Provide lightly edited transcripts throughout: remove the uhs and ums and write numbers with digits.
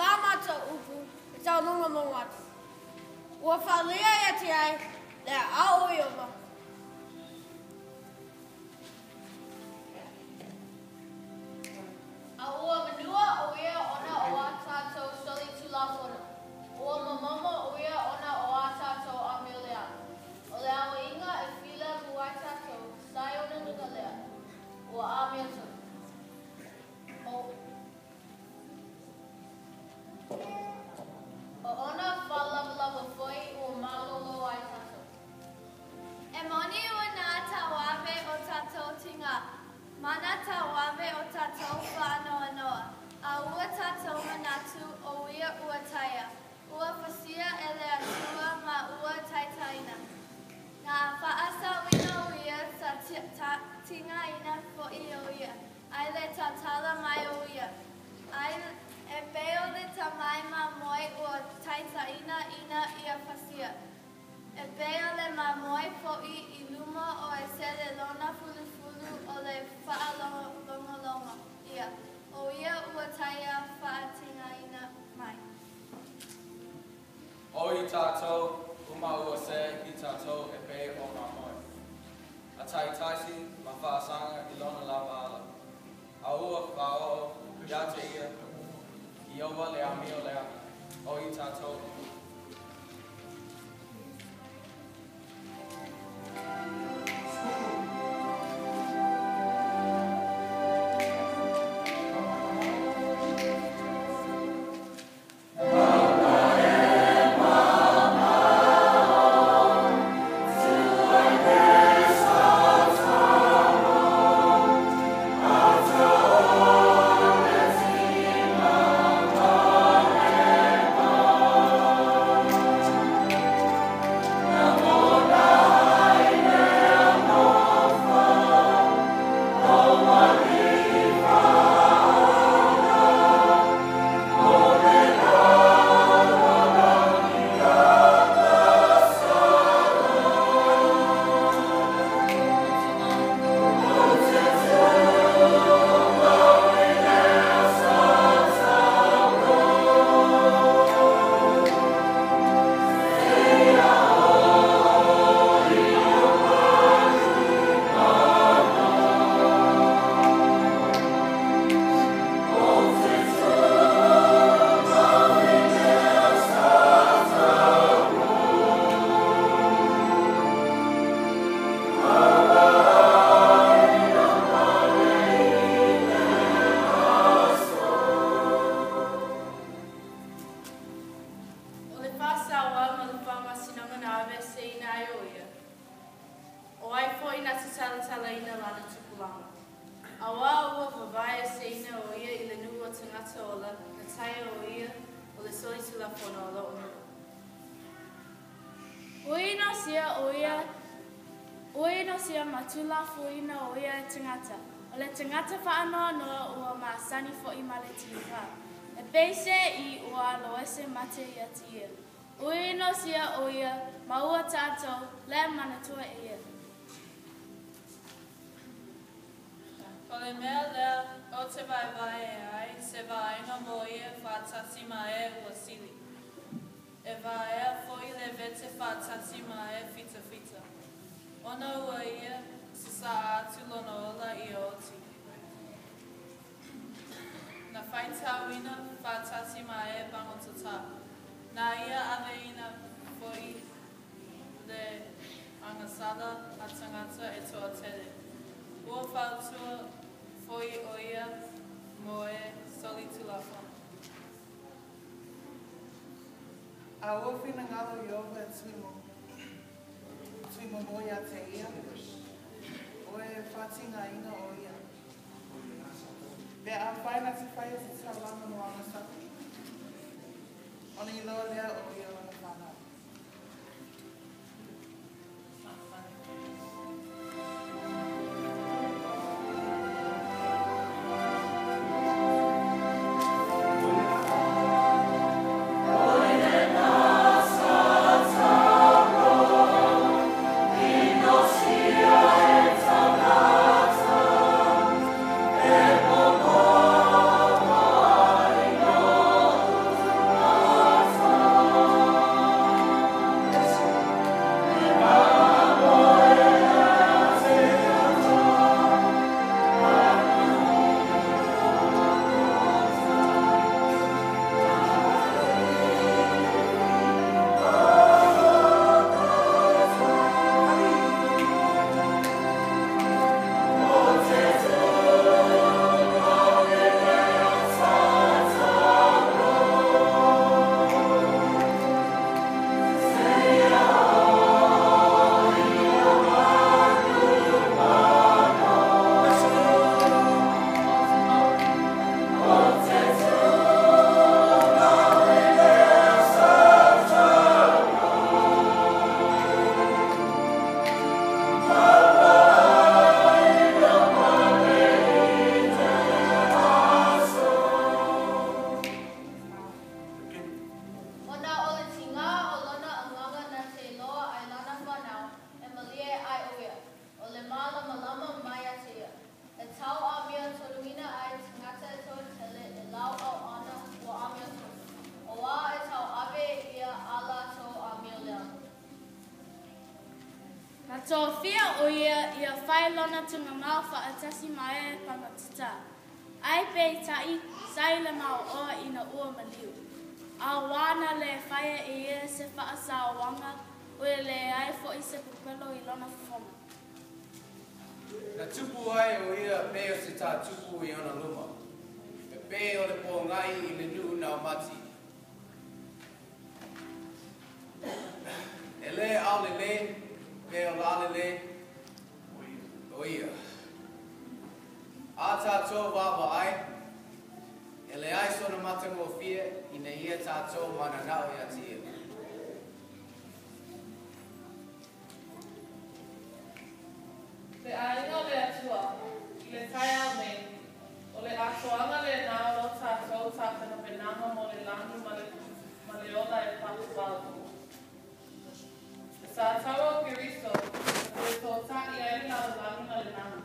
la mātou upu e taulogologo atu. Ua faalia ia te ai le aao o Ieova. A ua manua ʻo ia ona o a tātou solitulafono, ua momomo ʻo ia ona o a tātou ʻamio leaga. ʻO le aoaiga e filemu ai tātou, sa i ona luga lea, ua ʻamio tonu. ʻO ona whaalawalawa foi ua malolo ai tatou. E moni ua nā tauave o tātou tigā, ma nā tauave o tātou whaanoanoa, a ua tātou manatu o ia ua taia, ua pasia e le Atua ma ua taitaina. Na faasaoina o ia sa tigaina foʻi o ia, ai le tautala mai o ia, ai e pei o le tamai mamoe ua taitaina ina ia pasia. E pei o le mamoe foʻi i luma o e sele lona fulufulu o le faalogologo ia, o ia ua taia faatigaina mai. O i tātou, uma ua se i tātou e pei o mamoe. A taitaisi ma faasaga i lona lava ala. A ua faaoo ia te ia, Ieova le amio leaga, o i tātou uma. O le faasaoa ma le faamasinoga na aveeseina ai o ia, o ai foi na te talatalaina lana tupulaga. Auā ua vavaeeseina o ia i le nuu o tagata ola, na taia o ia o le solitulafono a lo'u nuu. Ua inosia o ia, ua inosia ma tuulafoina o ia e tagata, o le tagata faanoanoa ua masani foʻi ma le tigā, e pei se i ua aloese mate ia te ia. Ua inosia o ia ma ua tātou le manatua e ia. O le mea lea ou te vaevae ai se vaaiga mo ia faatasi ma e ua sili. E vaea foi le vete faatasi ma e fitafita, ona ua ia sasaa atu lona ola ia oti. Na faitauina faatasi ma e pagotatā, na ia aveina foi le agasala a tagata e toatele. Ua fautua foi o ia mo e solitulafono. A ua finagalo Ieova e tui momo ia te ia, o e faatigaina o ia. Pe afai na te faia se taulaga mo agasala, ona iloa lea o ia lana fanau. tofia o ia ia fai lona tugamau faatasi ma e pagatata. Ai peitai sa i le maoa ina ua maliu. A ua na le faia e ia se faasaoaga ua leai foi se pepelo i lona fofoga. Na tupu ai o ia pei o se tātupu i ona luma. E pei o le pōgai i le nuu naumati. E le aolele, pe o lalele, o ia. A tātou vaavaai, e leai sona matagofie ina ia tātou mananao ia te ia. Le aiga o le Atua, i le taeao nei, o le atoaga lenā o lo tatou tapenapenaga mo le lagi ma le, ma le ola e palupalu. Le sataua o Keriso, na toe tota'i ai le lalolagi ma le lagi.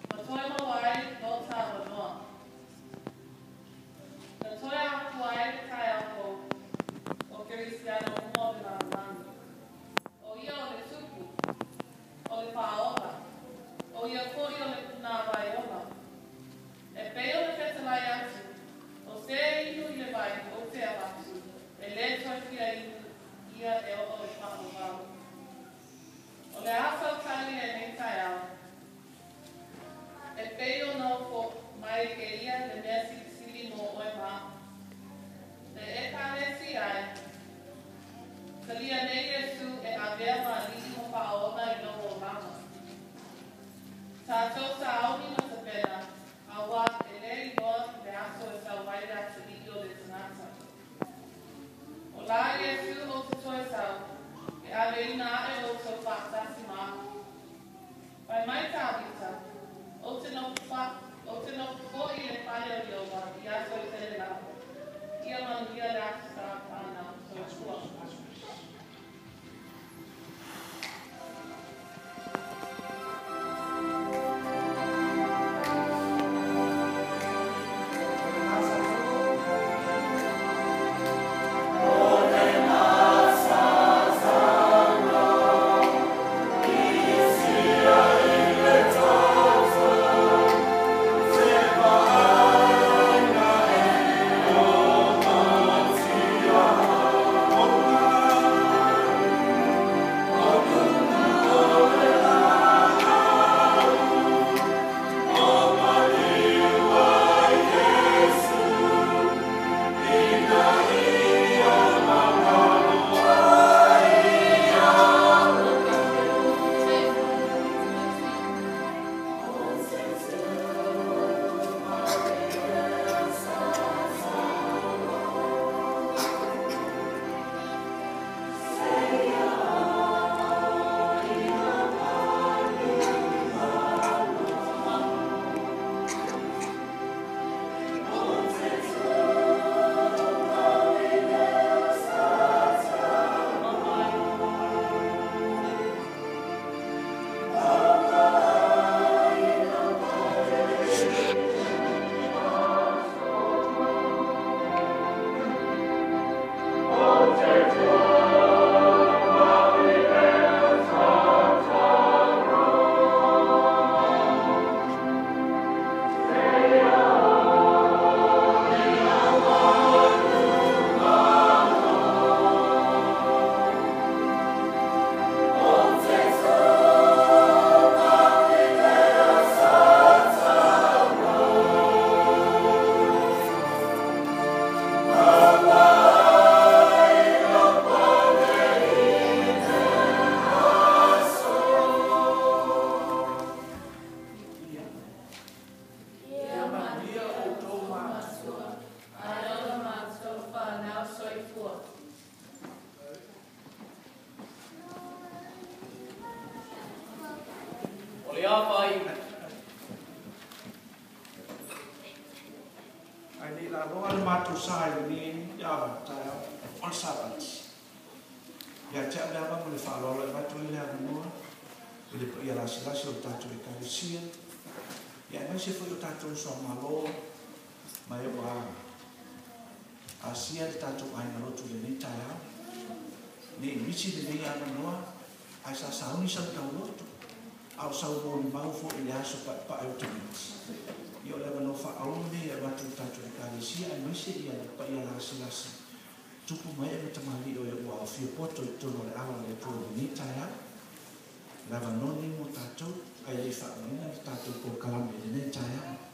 Ma toe maua ai lo ta avanoa. Na toe afua ai le taeao fou o Kerisiano uma o le lalolagi. O ia o le Tupu, o le Faaola, o ia foi o le punāwai ola. E pei ona fetalai atu, o se e inu i le vai ou te avatu, e lē toe fia inu ia e oo i faavavau. O le a sau tali i lenei taeao? E pei ona ofo mai kēia le mea silisili mo oe ma aʻu. Le Ekalesia e, talia nei Iesū e avea ma Alii ma Faaola i lou olaga. Tatou sauni ma tapena, auā e lē iloa le aso e sau ai le atalii o le tagata. O lā Iesū ou te toe sau, e aveina aʻe outou faatasi ma aʻu. Fai mai Tavita, Ou te nofo fa, ou te nofo foi i le fale o Ieova i aso e tele lava. Ia manuia le Aso Sa whanau. Soifua. Ia manuia outou matua. Ae ola matou whanau. Soifua. O le a faaiuga? Ae le i laloa le matou sa i lenei ava taeao o le Sapati. Ia te au le ava ma le faaaloalo e avatu ai le avanoa i le paia lasilasi o le tatou Ekalesia, ia aemaise foi o tatou uso a Malo ma e ua asia le tatou aiga lotu i lenei taeao. Ne i misi lenei avanoa, Ae sa sauni sau tauloto. A o sau molimau fo'i i le aso pa'epaʻe o tamaiti. Ia o le avanoa fa'aauro lenei e avatu i le tatou Ekalesia aemaise ia le paia lasilasi tupu ma e'e ma tamalii o e ua aofia poto i totonu o le alo o le Atua i lenei taeao. O le avanoa lenei mo tatou, ae lē fa'aumaina le tatou polokalame i lenei taeao.